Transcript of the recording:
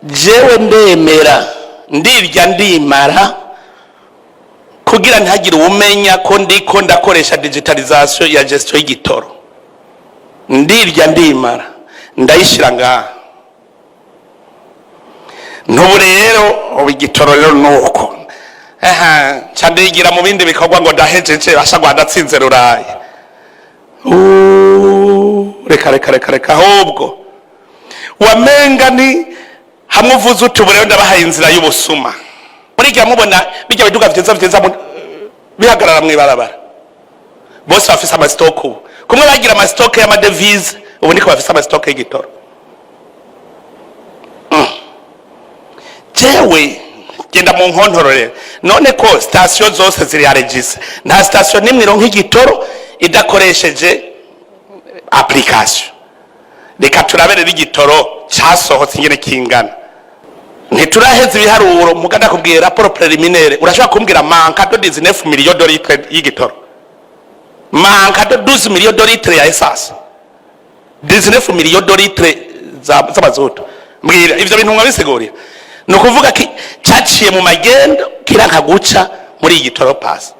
Jewe ndemera, ndirya ndimara kugira ntihagire uwumenya ko ndiko ndakoresha digitalisation ya gestion y'igitoro. Ndirya ndimara, ndayishira ngaha. Ntubu rero, ubu igitoro rero nuko aha nca ndigira mu bindi bikorwa ngo ndahejeje, basha ngo ndatsinze ruraye. Reka reka reka reka, ahubwo wamenga ni hamwe uvuze uti: "Ubu rero ndabahaye inzira y'ubusuma." Murigira mubona bijya biduga vyiza vyiza bihagarara mw'ibarabara, bose bafise ama stock. Ubu kumwe bagira ama stock y'ama devises, ubu niko bafise ama stock y'igitoro. Jewe genda mu nkontoro rero. None ko sitasiyo zose ziri enregistrées, nta sitasiyo n'imwe ironka igitoro idakoresheje application. Reka turabe rero igitoro casohotse ingene kingana. Ntituraheza ibiharuro, muga ndakubwiye rapport préliminaire. Urashobora kumbwira manque de 19 millions de litres y'igitoro, manque de 12 millions de litres ya essence, 19 millions de litres z'amazutu? Mbwira ivyo bintu mwabisigurira. Ni ukuvuga ki caciye mu magendo, kiranka guca muri iyi gitoro pasi.